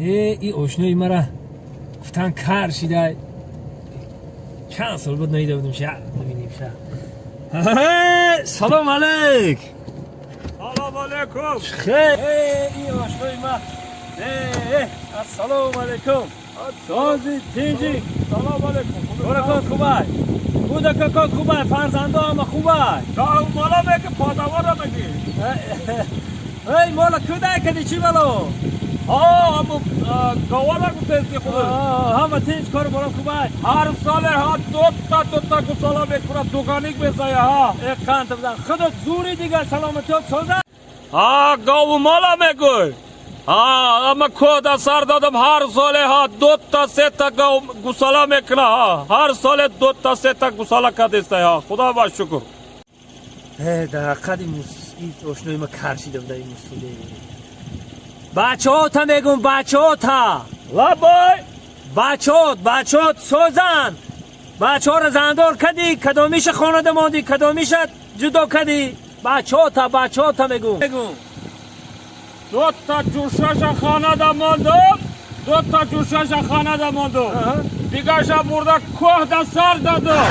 И ошнои мара гуфтан, кар шидай, чанд сол буд наида будем. Ша бибинем ша. Салом алейк. Салом алейкум. Хе, и ошнои ма. Ассалому алейкум, сози, тинҷи? Салом алейкум. Корако хубай, кӯдакако хубай, фарзандо ҳама хубай? Мала меги, подавара меги. Эй, мола кӯдай кади, чӣ бало? Ҳа, ҳаму гавара гуфтести худ. Ҳама тинҷ, кору борам хубай? Ҳар соле ҳа, дута дута гусола мекунад, дуганик мезая ҳа. Э, қанта бизан, худот зури, дигар саломатиёт соза. Ҳа, гову мала мегӯй. Ҳа, ама кода сар додам, ҳар соле ҳа, дута сета гов гусола мекуна ҳа. Ҳар соле дута сета гусола кадеста ҳа. Худо ба шукр. Э, дар ҳақиқат ошнои ма кар шида буда. Мусуле, бачаота мегум, бачаота. Лабай. Бачаот, бачаот созан? Бачаҳоро зандор кадӣ? Кадомиша хонада мондӣ, кадомиша ҷудо кадӣ? Бачаота, бачаота мегум. Дута ҷӯшаша хонада мондум, дута ҷӯшаша хонада мондум, дигарша бурда кӯҳда сар додум.